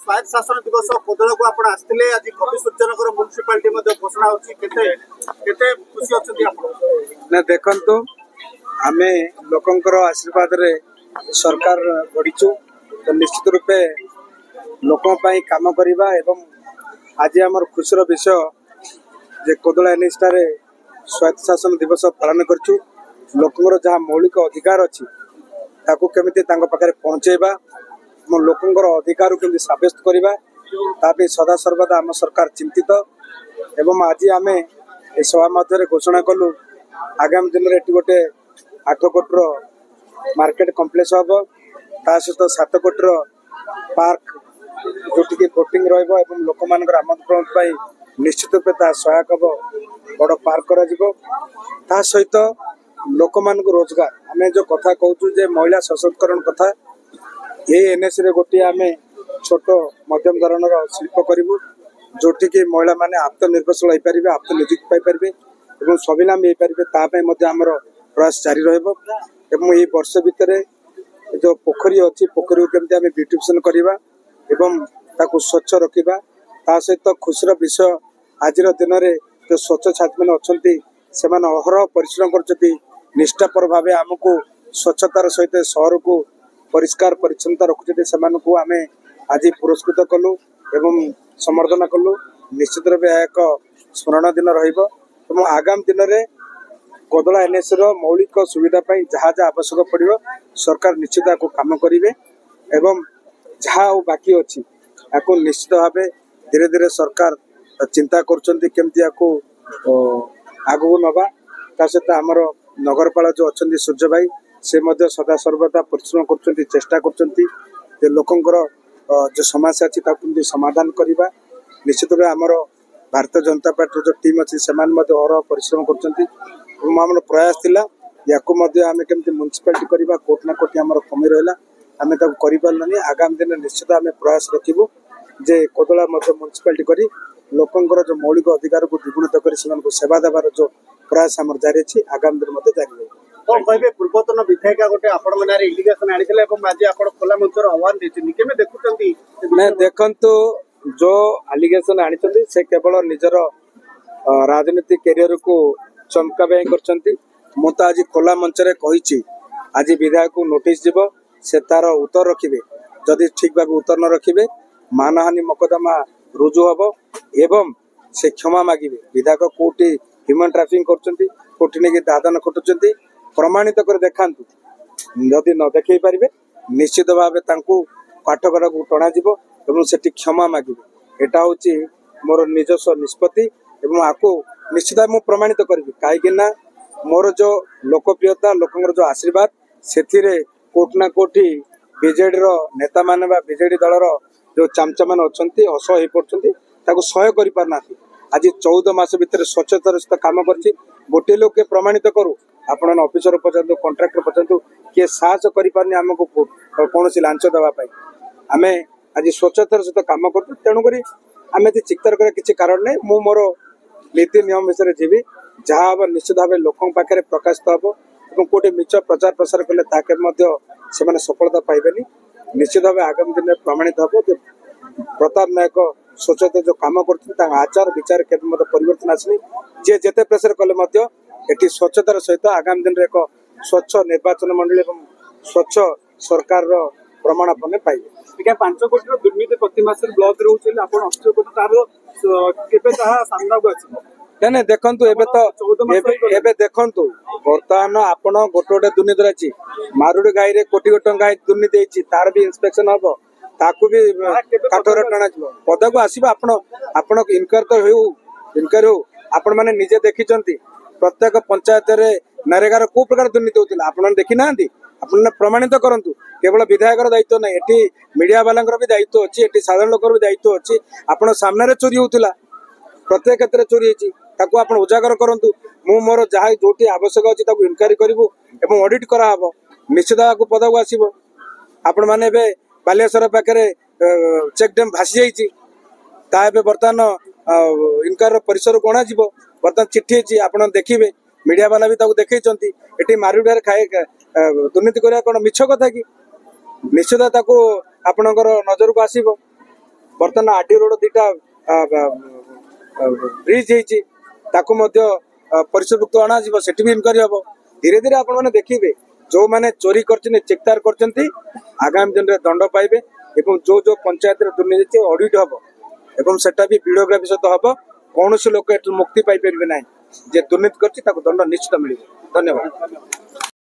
ସ୍ୱାୟତ୍ତ ଶାସନ ଦିବସ କୋଦଳାକୁ ଆପଣ ଆସିଥିଲେ। ଆଜି କବି ସୂର୍ଯ୍ୟନଗର ମ୍ୟୁନିସିପାଲିଟି ମଧ୍ୟ ଘୋଷଣା ହଉଛି। କେତେ କେତେ ଖୁସି ଅଛନ୍ତି ଆପଣ? ନା, ଦେଖନ୍ତୁ, ଆମେ ଲୋକଙ୍କର ଆଶୀର୍ବାଦରେ ସରକାର ଗଢ଼ିଛୁ, ତ ନିଶ୍ଚିତ ରୂପେ ଲୋକଙ୍କ ପାଇଁ କାମ କରିବା। ଏବଂ ଆଜି ଆମର ଖୁସିର ବିଷୟ ଯେ କୋଦଳା ଏନ୍ଏସିଠାରେ ସ୍ୱାୟତ୍ତ ଶାସନ ଦିବସ ପାଳନ କରିଛୁ। ଲୋକଙ୍କର ଯାହା ମୌଳିକ ଅଧିକାର ଅଛି, ତାକୁ କେମିତି ତାଙ୍କ ପାଖରେ ପହଞ୍ଚେଇବା ଏବଂ ଲୋକଙ୍କର ଅଧିକାରକୁ କେମିତି ସାବ୍ୟସ୍ତ କରିବା, ତା ପାଇଁ ସଦାସର୍ବଦା ଆମ ସରକାର ଚିନ୍ତିତ। ଏବଂ ଆଜି ଆମେ ଏ ସଭା ମଧ୍ୟରେ ଘୋଷଣା କଲୁ, ଆଗାମୀ ଦିନରେ ଏଠି ଗୋଟେ 8 କୋଟିର ମାର୍କେଟ କମ୍ପ୍ଲେକ୍ସ ହେବ, ତା ସହିତ 7 କୋଟିର ପାର୍କ, ଯୋଉଠିକି ବୋଟିଂ ରହିବ ଏବଂ ଲୋକମାନଙ୍କର ଆମୋଦ ପ୍ରମୋଦ ପାଇଁ ନିଶ୍ଚିତ ରୂପେ ତାହା ସହାୟକ ହେବ, ବଡ଼ ପାର୍କ କରାଯିବ। ତା ସହିତ ଲୋକମାନଙ୍କୁ ରୋଜଗାର, ଆମେ ଯୋଉ କଥା କହୁଛୁ ଯେ ମହିଳା ସଶକ୍ତିକରଣ କଥା, ଏଇ ଏନ୍ଏସିରେ ଗୋଟିଏ ଆମେ ଛୋଟ ମଧ୍ୟମ ଧରଣର ଶିଳ୍ପ କରିବୁ, ଯୋଉଠିକି ମହିଳାମାନେ ଆତ୍ମନିର୍ଭରଶୀଳ ହେଇପାରିବେ, ଆତ୍ମନିଯୁକ୍ତି ପାଇପାରିବେ ଏବଂ ସ୍ୱାବଲମ୍ବୀ ହେଇପାରିବେ। ତା ପାଇଁ ମଧ୍ୟ ଆମର ପ୍ରୟାସ ଜାରି ରହିବ। ଏବଂ ଏଇ ବର୍ଷ ଭିତରେ ଏ ଯୋଉ ପୋଖରୀ ଅଛି, ପୋଖରୀକୁ କେମିତି ଆମେ ବ୍ୟୁଟିଫିକେସନ କରିବା ଏବଂ ତାକୁ ସ୍ୱଚ୍ଛ ରଖିବା। ତା ସହିତ ଖୁସିର ବିଷୟ, ଆଜିର ଦିନରେ ଯୋଉ ସ୍ୱଚ୍ଛ ସାଥୀମାନେ ଅଛନ୍ତି, ସେମାନେ ଅହରହ ପରିଶ୍ରମ କରୁଛନ୍ତି, ନିଷ୍ଠାପର ଭାବେ ଆମକୁ ସ୍ୱଚ୍ଛତାର ସହିତ ସହରକୁ ପରିଷ୍କାର ପରିଚ୍ଛନ୍ନତା ରଖୁଛନ୍ତି। ସେମାନଙ୍କୁ ଆମେ ଆଜି ପୁରସ୍କୃତ କଲୁ ଏବଂ ସମ୍ବର୍ଦ୍ଧନା କଲୁ। ନିଶ୍ଚିତ ରୂପେ ଏହା ଏକ ସ୍ମରଣୀୟ ଦିନ ରହିବ। ଏବଂ ଆଗାମୀ ଦିନରେ କୋଦଳା ଏନ୍ଏସିର ମୌଳିକ ସୁବିଧା ପାଇଁ ଯାହା ଯାହା ଆବଶ୍ୟକ ପଡ଼ିବ, ସରକାର ନିଶ୍ଚିତ ଆକୁ କାମ କରିବେ। ଏବଂ ଯାହା ଆଉ ବାକି ଅଛି, ଆକୁ ନିଶ୍ଚିତ ଭାବେ ଧୀରେ ଧୀରେ ସରକାର ଚିନ୍ତା କରୁଛନ୍ତି କେମିତି ଆକୁ ଆଗକୁ ନବା। ତା ସହିତ ଆମର ନଗରପାଳ ଯୋଉ ଅଛନ୍ତି ସୂର୍ଯ୍ୟ ଭାଇ, ସେ ମଧ୍ୟ ସଦାସର୍ବଦା ପରିଶ୍ରମ କରୁଛନ୍ତି, ଚେଷ୍ଟା କରୁଛନ୍ତି ଯେ ଲୋକଙ୍କର ଯୋଉ ସମସ୍ୟା ଅଛି, ତାକୁ କେମିତି ସମାଧାନ କରିବା। ନିଶ୍ଚିତ ରୂପେ ଆମର ଭାରତୀୟ ଜନତା ପାର୍ଟିର ଯୋଉ ଟିମ୍ ଅଛି, ସେମାନେ ମଧ୍ୟ ଅହରହ ପରିଶ୍ରମ କରୁଛନ୍ତି। ଏବଂ ଆମର ପ୍ରୟାସ ଥିଲା ୟାକୁ ମଧ୍ୟ ଆମେ କେମିତି ମ୍ୟୁନିସିପାଲିଟି କରିବା। କୋଉଠି ନା କୋଉଠି ଆମର କମି ରହିଲା, ଆମେ ତାକୁ କରିପାରିଲୁନି। ଆଗାମୀ ଦିନରେ ନିଶ୍ଚିତ ଆମେ ପ୍ରୟାସ ରଖିବୁ ଯେ କୋଦଳା ମଧ୍ୟ ମ୍ୟୁନିସିପାଲିଟି କରି ଲୋକଙ୍କର ଯୋଉ ମୌଳିକ ଅଧିକାରକୁ ଦ୍ୱିଗୁଣିତ କରି ସେମାନଙ୍କୁ ସେବା ଦେବାର ଯୋଉ ପ୍ରୟାସ ଆମର ଜାରି ଅଛି, ଆଗାମୀ ଦିନ ମଧ୍ୟ ଜାରି ରହିବ। କଣ କହିବେ, ପୂର୍ବତନ ବିଧାୟିକା ଗୋଟେ ଆପଣଙ୍କ ନାଁରେ ଆଲିଗେସନ ଆଣିଥିଲେ ଏବଂ ଆଜି ଆପଣ ଖୋଲା ମଞ୍ଚର ଆହ୍ୱାନ ଦେଇଛନ୍ତି। କେମିତି ଦେଖୁଛନ୍ତି? ନାଇଁ, ଦେଖନ୍ତୁ, ଯୋଉ ଆଲିଗେସନ ଆଣିଛନ୍ତି, ସେ କେବଳ ନିଜର ରାଜନୀତି କ୍ୟାରିୟରକୁ ଚମକା ପାଇଁ କରିଛନ୍ତି। ମୁଁ ତ ଆଜି ଖୋଲା ମଞ୍ଚରେ କହିଛି, ଆଜି ବିଧାୟକକୁ ନୋଟିସ ଯିବ, ସେ ତାର ଉତ୍ତର ରଖିବେ। ଯଦି ଠିକ ଭାବେ ଉତ୍ତର ନ ରଖିବେ, ମାନହାନି ମକଦ୍ଦମା ରୁଜୁ ହବ ଏବଂ ସେ କ୍ଷମା ମାଗିବେ। ବିଧାୟକ କୋଉଠି ହ୍ୟୁମାନ ଟ୍ରାଫିକିଂ କରୁଛନ୍ତି, କୋଉଠି ନେଇକି ଦାଦନ ଖଟୁଛନ୍ତି, ପ୍ରମାଣିତ କରି ଦେଖାନ୍ତୁ। ଯଦି ନ ଦେଖେଇ ପାରିବେ, ନିଶ୍ଚିତ ଭାବେ ତାଙ୍କୁ କାଠଗଡ଼ାକୁ ଟଣାଯିବ ଏବଂ ସେଠି କ୍ଷମା ମାଗିବେ। ଏଟା ହଉଛି ମୋର ନିଜସ୍ୱ ନିଷ୍ପତ୍ତି ଏବଂ ଆକୁ ନିଶ୍ଚିତ ଭାବେ ମୁଁ ପ୍ରମାଣିତ କରିବି, କାହିଁକି ନା ମୋର ଯୋଉ ଲୋକପ୍ରିୟତା, ଲୋକଙ୍କର ଯୋଉ ଆଶୀର୍ବାଦ, ସେଥିରେ କୋଉଠି ନା କୋଉଠି ବିଜେଡିର ନେତାମାନେ ବା ବିଜେଡି ଦଳର ଯୋଉ ଚାମଚାମାନେ ଅଛନ୍ତି, ଅସହ୍ୟ ହେଇପଡୁଛନ୍ତି, ତାକୁ ସହ୍ୟ କରିପାରୁନାହାନ୍ତି। ଆଜି 14 ମାସ ଭିତରେ ସ୍ୱଚ୍ଛତାର ସହିତ କାମ କରିଛି। ଗୋଟିଏ ଲୋକ କିଏ ପ୍ରମାଣିତ କରୁ। ଆପଣ ଅଫିସର ପଚାରନ୍ତୁ, କଣ୍ଟ୍ରାକ୍ଟର ପଚାରନ୍ତୁ, କିଏ ସାହସ କରିପାରୁନି ଆମକୁ କୌଣସି ଲାଞ୍ଚ ଦେବା ପାଇଁ। ଆମେ ଆଜି ସ୍ୱଚ୍ଛତାର ସହିତ କାମ କରୁଛୁ, ତେଣୁକରି ଆମେ ଏଠି ଚିନ୍ତାର କରିବା କିଛି କାରଣ ନାହିଁ। ମୁଁ ମୋର ନୀତି ନିୟମ ବିଷୟରେ ଯିବି। ଯାହା ହବ, ନିଶ୍ଚିତ ଭାବେ ଲୋକଙ୍କ ପାଖରେ ପ୍ରକାଶିତ ହବ। ଏବଂ କୋଉଠି ମିଛ ପ୍ରଚାର ପ୍ରସାର କଲେ ତାହା କେବେ ମଧ୍ୟ ସେମାନେ ସଫଳତା ପାଇବେନି। ନିଶ୍ଚିତ ଭାବେ ଆଗାମୀ ଦିନରେ ପ୍ରମାଣିତ ହବ ଯେ ପ୍ରତାପ ନାୟକ ସ୍ୱଚ୍ଛତା ଯୋଉ କାମ କରୁଛନ୍ତି, ତାଙ୍କ ଆଚାର ବିଚାର କେବେ ମଧ୍ୟ ପରିବର୍ତ୍ତନ ଆସିନି। ଯିଏ ଯେତେ ପ୍ରେସର କଲେ ମଧ୍ୟ ଏଠି ସ୍ୱଚ୍ଛତାର ସହିତ ଆଗାମୀ ଦିନରେ ଏକ ସ୍ୱଚ୍ଛ ନିର୍ବାଚନ ମଣ୍ଡଳୀ ଏବଂ ସ୍ୱଚ୍ଛ ସରକାରର ପ୍ରମାଣ ଆପଣ ପାଇବେ। ଆଜ୍ଞା, 5 କୋଟିର ଦୁର୍ନୀତି ପ୍ରତି ମାସରେ ବ୍ଲକ ରହୁଛି ବୋଲି ଆପଣ ଅଭିଯୋଗ କରୁଛନ୍ତି, ତାର କେବେ ତାହା ସାମ୍ନାକୁ ଆସିବ? ନାଇଁ ନାଇଁ, ଦେଖନ୍ତୁ, ଏବେ ତ 14 ମାସ ଏବେ ହେଇଗଲାଣି। ଏବେ ଦେଖନ୍ତୁ, ବର୍ତ୍ତମାନ ଆପଣ ଗୋଟେ ଗୋଟେ ଦୁର୍ନୀତି ଅଛି। ମାରୁଡି ଘାଇରେ କୋଟି କୋଟି ଟଙ୍କା ଦୁର୍ନୀତି ହେଇଛି, ତାର ବି ଇନ୍ସପେକ୍ସନ ହବ, ତାକୁ ବି କେବେ କାଠରେ ପଦାକୁ ଟଣାଯିବ। ପଦାକୁ ଆସିବ। ଆପଣ ଇନକ୍ୱାରି ତ ହେଉ, ଇନକ୍ୱାରି ହଉ। ଆପଣ ମାନେ ନିଜେ ଦେଖିଛନ୍ତି, ପ୍ରତ୍ୟେକ ପଞ୍ଚାୟତରେ ନରେଗାର କୋଉ ପ୍ରକାର ଦୁର୍ନୀତି ହଉଥିଲା, ଆପଣ ଦେଖିନାହାନ୍ତି? ଆପଣ ପ୍ରମାଣିତ କରନ୍ତୁ। କେବଳ ବିଧାୟକର ଦାୟିତ୍ୱ ନାହିଁ, ଏଠି ମିଡିଆ ବାଲାଙ୍କର ବି ଦାୟିତ୍ୱ ଅଛି, ଏଠି ସାଧାରଣ ଲୋକର ବି ଦାୟିତ୍ୱ ଅଛି। ଆପଣ ସାମ୍ନାରେ ଚୋରି ହଉଥିଲା, ପ୍ରତ୍ୟେକ କ୍ଷେତ୍ରରେ ଚୋରି ହେଇଛି, ତାକୁ ଆପଣ ଉଜାଗର କରନ୍ତୁ। ମୁଁ ମୋର ଯାହା ଯୋଉଠି ଆବଶ୍ୟକ ଅଛି, ତାକୁ ଇନକ୍ୱାରି କରିବୁ ଏବଂ ଅଡିଟ୍ କରାହବ। ନିଶ୍ଚିତ ଆକୁ ପଦାକୁ ଆସିବ। ଆପଣମାନେ ଏବେ ବାଲିଆସର ପାଖରେ ଚେକ୍ ଡ୍ୟାମ୍ ଭାସି ଯାଇଛି, ତା ଏବେ ବର୍ତ୍ତମାନ ଇନକ୍ୱାରିର ପରିସରକୁ ଅଣାଯିବ। ବର୍ତ୍ତମାନ ଚିଠି ହେଇଛି, ଆପଣ ଦେଖିବେ, ମିଡିଆ ବାଲା ବି ତାକୁ ଦେଖେଇଛନ୍ତି। ଏଠି ମାରୁଡିଆରେ ଖାଇ ଦୁର୍ନୀତି କରିବା କଣ ମିଛ କଥା କି? ନିଶ୍ଚିତ ତାକୁ ଆପଣଙ୍କର ନଜରକୁ ଆସିବ। ବର୍ତ୍ତମାନ ଆଡି ରୋଡ 2ଟା ବ୍ରିଜ ହେଇଛି, ତାକୁ ମଧ୍ୟ ପରିସରଭୁକ୍ତ ଅଣାଯିବ, ସେଠି ବି ଇନକ୍ୱାରି ହବ। ଧୀରେ ଧୀରେ ଆପଣମାନେ ଦେଖିବେ, ଯୋଉମାନେ ଚୋରି କରିଛନ୍ତି, ଚେକତାର କରିଛନ୍ତି, ଆଗାମୀ ଦିନରେ ଦଣ୍ଡ ପାଇବେ। ଏବଂ ଯୋଉ ଯୋଉ ପଞ୍ଚାୟତରେ ଦୁର୍ନୀତି ହେଇଛି, ଅଡିଟ୍ ହବ ଏବଂ ସେଟା ବି ଭିଡିଓଗ୍ରାଫି ସହିତ ହବ। କୌଣସି ଲୋକ ଏଠୁ ମୁକ୍ତି ପାଇପାରିବେ ନାହିଁ। ଯେ ଦୁର୍ନୀତି କରିଛି ତାକୁ ଦଣ୍ଡ ନିଶ୍ଚିତ ମିଳିବ। ଧନ୍ୟବାଦ।